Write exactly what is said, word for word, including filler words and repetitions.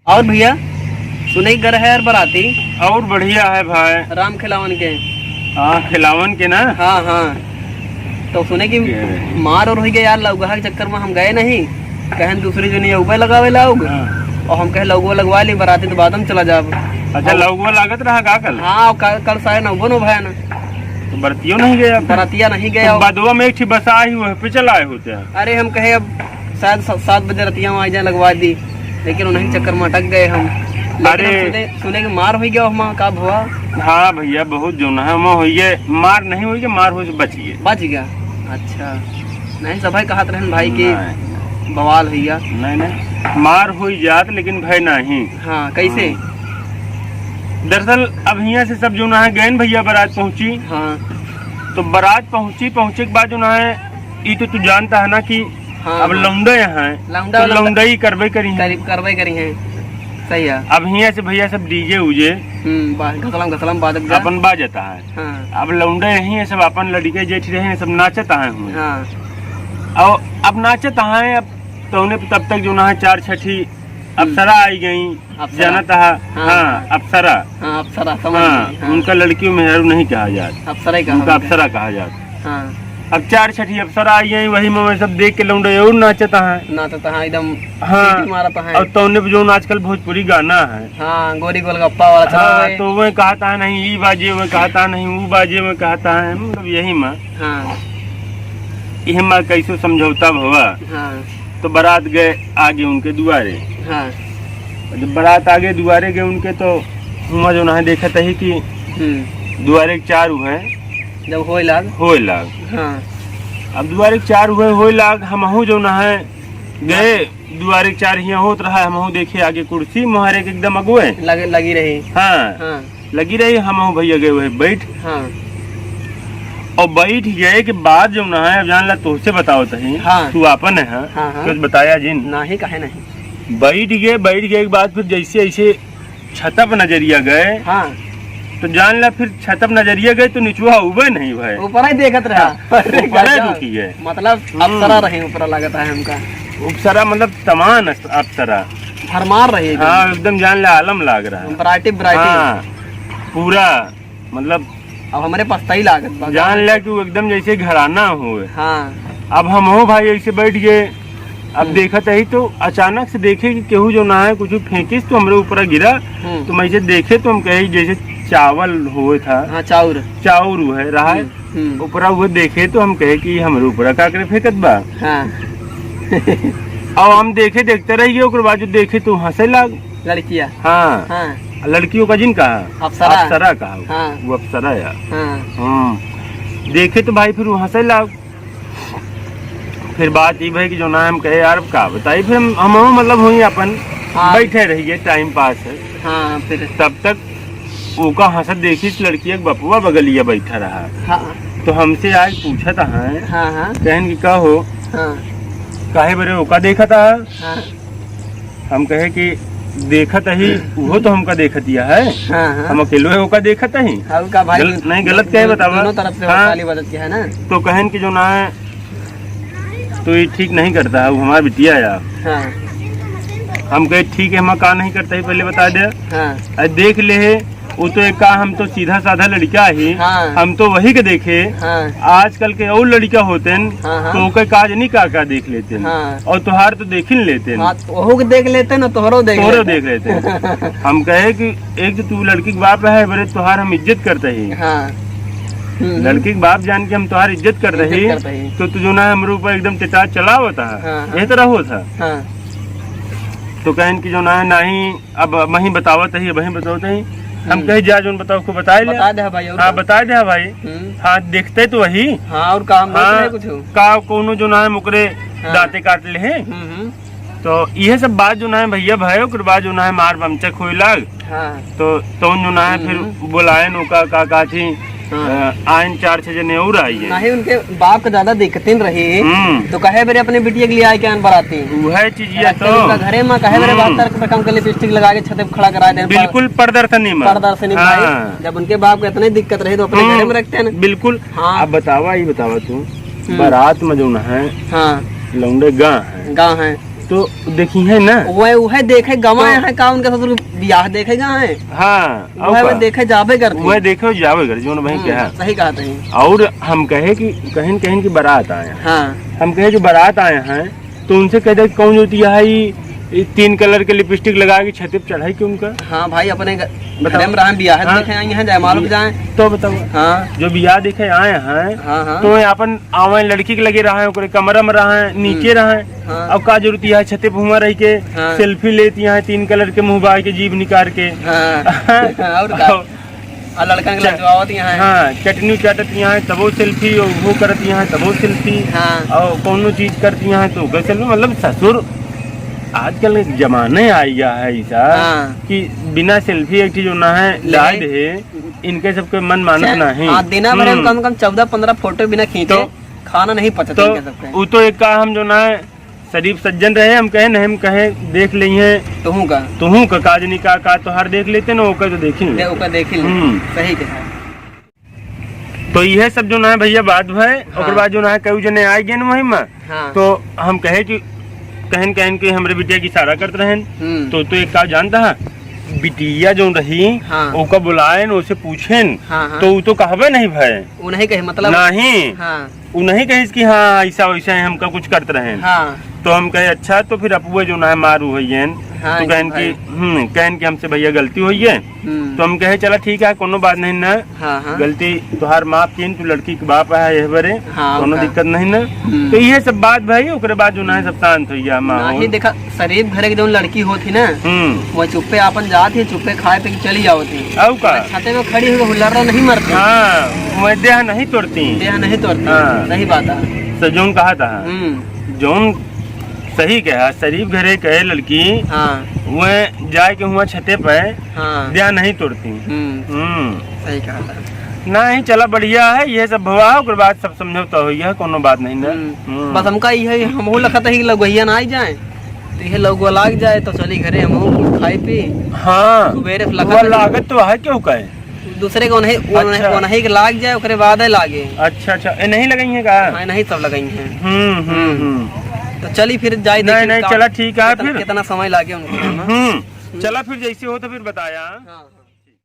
और भइया, सुने के घर है यार बराती। और बढ़िया है भाई। राम खिलावन के। हाँ, खिलावन के ना। हाँ, हाँ। तो सुने कि के? मार और हुई गया यार, लौगहा के चक्कर में हम गए नहीं। कहन दूसरी जनी उबे लगावे लाउग। हाँ। और हम कहे लौगवा लगवा ली, बराती तो बाद में चला जाब। अच्छा, अब लौगवा लागत रहा का कल? हाँ, कल, कल सारे नौबो नो भया ना। तो बरतियो नहीं गया फिर? बरतिया नहीं गया। तो बदवा में एक ठी बस आई, वह पे चला आए होते हैं। अरे हम कहे अब शायद स-, सात बजे रतिया में आ जाए, लगवा दी, लेकिन उन्हीं चक्कर में अटक गए हम। लेकिन अरे। हम सुने, सुने कि मार हुई गया वहाँ, का भवा? हाँ भइया, बहुत जोन है, वहाँ हुई गए, मार नहीं हुई गए, मार हुई से बच गए। बच गया? अच्छा। नहीं, सभाई कहत रहन भाई कि नहीं। बवाल हुई गया। नहीं, नहीं, मार हुई जात, लेकिन भय नहीं। हाँ, कैसे? हाँ। दरअसल अब हियाँ से सब जोन है गए न भइया, बारात पहुँची। हाँ। तो बारात पहुँची, पहुँचे के बाद जोन है, ई तो तू जानता है ना कि हाँ, अब हाँ। लौंडे हैं, लौंडा तो वाला लौंडई करबे करी हैं। करीब करबे करी हैं। सही है। अब हियाँ से भइया सब डीजे उजे हम्म, बा-, घसलम घसलम बाजत जा। अपन बाजता है। हाँ। अब लौंडे यही है सब, अपन लड़के जेठ रहे हैं, सब नाचत आए हुए। हाँ। और अब नाचत आए, अब तौने पे तब तक जोन है चार छठी हम्म। अप्सरा आई गई, अप्सरा। जानत है। हाँ, हाँ, हाँ। अप्सरा। हाँ, अप्सरा, समझ हाँ, गई, हाँ। उनका लड़कियों मेहरारू नहीं कहा जात, अप्सरा ही कहा उनका उनका। अप्सरा कहा जात। हाँ। अब चार छठी अप्सरा आई हैं, वही में सब देख के लौंडे और नाचत हैं। नाचत हैं, एकदम हाँ। सीटी मारत हैं। और तौने पे जोन आजकल भोजपुरी गाना है। हाँ, गोरी गोलगप्पा वाला चला हाँ, हुआ है। तो वह कहता है नहीं ई बाजे, वह कहता है नहीं ऊ बाजे, वह कहता है, मतलब यही में। हाँ। यही में कैसो समझौता भवा। हाँ। तो बारात गए आगे उनके दुआरे। हाँ। जब बारात आगे दुआरे गए उनके, तो हुआं जोन है देखत ही कि हम्म। दुआरे के चारू है जब होए लाग। होए लाग। हाँ। अब दुआरे के चारू है होए लाग, हमहू जोन है गए, दुआरे के चार हियाँ होत रहा, हमहू देखे आगे कुर्सी मोहरे के एकदम अगुए। लगे, लगी रही। हाँ। हाँ। लगी रही, हमहू भइया गए वही बैठ। हाँ। और बैठ गए के बाद जोन है, अब जान ला तोहसे बतावत ही, हाँ। तू आपन है, हाँ, हाँ। कुछ बताया जिन। नाही, काहे नहीं। बैठ गए, बैठ गए के बाद फिर जैसे ऐसे छतप नजरिया गए, हाँ। तो जान ला फिर छतप नजरिया गए तो निचवा उबे नहीं भाई। ऊपर ही देखत रहा। हाँ, अरे ऊपर ही गजब। रुकी गए। मतलब हम्म। अप्सरा रही ऊपर लागत है हमका। अप्सरा मतलब तमान अस-, अप्सरा। भरमार रही एकदम। हाँ, एकदम जान ला आलम लाग रहा है। Variety, variety। हाँ, पूरा मतलब अब हमरे पछताई लागत बा। जान ला कि वो एकदम जैसे घराना होए। हाँ। अब हमहू भाई ऐसे बैठ गए, अब हम्म। देखत ही तो अचानक से देखे कि केहू जोन है कुछ फेंकिस तो हमरे ऊपर गिरा, हम्म। तो हम ऐसे देखे तो हम कहे जैसे चावल होए था। हाँ, चाउर। चाउर हुए रहा है। हम्म, हम्म। ऊपरा वो देखे तो हम कहे कि हमरे ऊपर का करे फेंकत बा। हाँ। अब हम देखे देखते रह गए, ओकर बाद जो देखे तो हंसे लाग। लड़किया। हाँ। हाँ। लड़कियों का जिन कहा? अप्सरा। अप्सरा कहा। हाँ। वो अप्सरा यार। हाँ। हम्म। देखे तो भाई फिर वो हंसे लाग। फिर बात ई भई कि जोन है हम कहे यार अब का बताई, फिर हम, हमहू मतलब हुई अपन हाँ। बैठे रहिए, time pass है। हाँ, फिर तब तक ओका हंसत देखिस लड़किया के बपुआ बगलिया बैठा रहा। हाँ। तो हमसे आज पूछत है, हाँ, हाँ। कहन कि का हो, हाँ। काहे बरे ओका देखत है? हाँ। हम कहे कि देखत ही, उहो तो हमका देखतिया है। हाँ, हाँ। हम अकेलो है ओका देखत ही। हाँ, का भाई गल-, दो-, नहीं, गलत दो-, कहे बतावा? दोनों तरफ से हाँ। ताली बजत के है ना। तो कहन कि जोन है, तो ये ठीक नहीं करता है, वो हमारा बिटिया यार। हाँ। हम कहे ठीक है, हम का नहीं करता ही, पहले बता दे। हाँ। अरे देख ले है, वो तो एक का, हम तो सीधा साधा लड़का ही, हाँ। हम तो वही के देखे। हाँ। आजकल के और लड़का होते हैं, हाँ, हाँ। तो ओके का जनी का का देख लेते हैं। हाँ। और तोहार तो देख ही लेते हैं। हाँ, तो ओहू के देख लेते हैं ना, तोहरो देख तोहरो लेते हैं। देख लेते हैं। हम कहे कि एक तो तू लड़की के बाप है, बरे तोहार हम इज्जत करते ही। हाँ। हम्म, हम्म। लड़की के बाप जान के हम तोहार इज्जत करते इज्जत ही, करते ही। तो तू जोन है हमरे ऊपर एकदम टेटार चलावत है। हाँ, हाँ। यही तरह होत है। हाँ। तो कहन कि जोन है नहीं अब वहीं बतावत ही, वहीं बतावत ही। हम हम्म। कहे जा जोन बताओ, को बताए ले। बता दे भाई, और हाँ, का? बता दे भाई। हम्म। हाँ, देखते तो वही। हाँ, और काम हाँ, नहीं कुछ। का कोनो जोन है मुकरे हाँ। दांते काट ले हैं। हम्म, हम्म। तो इहे सब बात जोन है भइया भाई, ओकर बाद जोन है मार बमचक होए लाग। हाँ। तो तौन जोन है फिर हम्म। बुलाएन ओका का, का थी, हाँ। अ, आइन चार छह जने और आई हैं। नहीं, उनके बाप का ज्यादा दिक्कतिन रही। हम्म। तो कहे बरे अपने बिटिया के लिए आए के आन बराती। उहे चीज ये रास्ते तो। में उनका घरे में कहे बरे हम्म। बहत्तर रकम के लिपस्टिक लगा के छते पे खड़ा करा दे। बिल्कुल प्रदर्शनी में। प्रदर्शनी हाँ। भाई। जब उनके बाप को इतनी दिक्कत रही तो अपने हम्म। घरे में रखते हैं ना। बिल्कुल। हाँ। अब बतावा, ये बतावा तू, हम्म। बारात में जोन है, हाँ। लौंडे गाँव है। गाँव है। तो देखी है ना। वह, वह देखे गवाए तो हैं का, उनका ससुर बियाह देखे गए हैं। हाँ, और वह, वह का? देखे जाबे करते वह हैं। देखे जाबे कर, जोन भाई हम्म, कहा। सही कहा तही। और हम कहे कि कहीं न कहीं की बारात आए हैं। हाँ। हम कहे कि बारात आए हैं, तो उनसे कह दे कि कौन जो दिया है ये, ये तीन कलर के लिपस्टिक लगा के छते पे चढ़ाई के उनका। हाँ भाई, अपने घ-, बताओ। घरे में रहे, बियाह हाँ। देखे आई हैं, जयमाल पे जाएं। तो बताओ। हाँ। जो बियाह देखे आए हैं, हाँ, हाँ। तो ये अपन आवे लड़की के लगे रहे, ओकरे कमरा में रहे, नीचे हम्म। रहे। हाँ। अब का जरूरत है छते पे हुआ रह के हाँ। सेल्फी लेती हैं तीन कलर के मुंह बाय के जीभ निकाल के। हाँ। और का? और लड़कन के च-, लजवावत यहाँ है। हाँ, चटनी चाटत यहाँ है, तबो सेल्फी, और वो करत यहाँ है, तबो सेल्फी, हाँ। और कौनो चीज करत यहाँ है, तो ओकर सेल्फी, मतलब, ससुर, आजकल एक जमाने आ गया है ऐसा हाँ। कि बिना सेल्फी एक चीज जो ना है, ले। लाज है, इनके सबके मन मानत चाहे, नहीं। हाँ, दिना भर में हम्म। कम से कम चौदह पन्द्रह फोटो बिना खींचे तो, खाना नहीं पचता तो इनके सबके। उ तो एक का हम जो ना है, शरीफ सज्जन रहे, हम कहे नहीं, हम कहे देख लेइहे। तुहूँ का? तुहूँ का, काजनी का, का तोहार देख लेते ना, ओकर तो देखी दे, ओकर देखी ले। हम्म। सही कहा। तो यह सब जो ना है भैया बात भय, हाँ। ओकर बाद जो ना है कई जने आ गए वहीं में, हाँ। तो हम कहे कि कहन कहन के हमरे बिटिया की इशारा करत रहन, हम्म। तो, तो एक का जानता है, बिटिया जो रही, हाँ। ओका बुलाएन, ओसे पूछेन, हाँ, हाँ। तो उ तो कहबे नहीं भय। उ नहीं कहे, मतलब नहीं। हाँ। उ नहीं कहिस कि हाँ, ऐसा वैसा है, हमका कुछ करत रहे। हाँ। तो हम कहे, "अच्छा, तो फिर अपुए जो ना है मारू होइयन।" हाँ, तो कहन भाई। कि, हम्म, कहन कि हमसे भैया गलती होइए। हम्म। तो हम कहे, "चला ठीक है, कोनो बात नहीं ना। हाँ, हाँ। गलती तोहार माफ कीन, तू लड़की के बाप है, यह बरे, हाँ, कोनो ओका। दिक्कत नहीं ना।" हम्म। तो ये सब बात भाई, ओकरे बाद जो ना है सब शांत हो गया माहौल। नहीं, देखा, शरीफ घरे के जौन लड़की होत ही ना, हम्म। वह चुप्पे आपन जात ही, चुप्पे खाए पी के चली आवत ही। आऊ का? छते पे खड़ी होके हुल्लड़ नहीं मरती। हाँ, वह देह नहीं तोड़ती। देह नहीं तोड़ती। हाँ। सही बात है। तो जौन कहा था, हम्म। जौन सही कहा, शरीफ घरे के लड़की, हाँ। वह जाए के हुआ छते पे हाँ। देह नहीं तोड़ती। हम्म। हम्म। सही कहा था। नहीं, चला बढ़िया है, ये सब भवा है, ओकर बाद सब समझौता हो गया, कोनो बात नहीं ना। हम्म। हम्म। बस हमका यह, हमहू लखत ही कि लउगहिया ना आई जाए। तो यह लउगवा लाग जाए तो चली घरे, हमहू कुछ खाई पी। हाँ। सुबेरे से लखत वो है। लागत तो है, क्यों कहे? दूसरे के ओनही, ओनही, अच्छा। ओनही के लाग जाए, ओकरे बाद है लागे। अच्छा, अच्छा। ए, नहीं लगाई है का? हाँ, नहीं सब लगाई हैं। हम्म, हम्म, हम्म। हम्म। तो चली फिर जाई, नहीं, देखी नहीं, का-, चला ठीक है कितना, फिर। कितना समय लागे उनको, है ना? हम्म। हम्म। चला फिर जैसे हो तो फिर बताया। हाँ।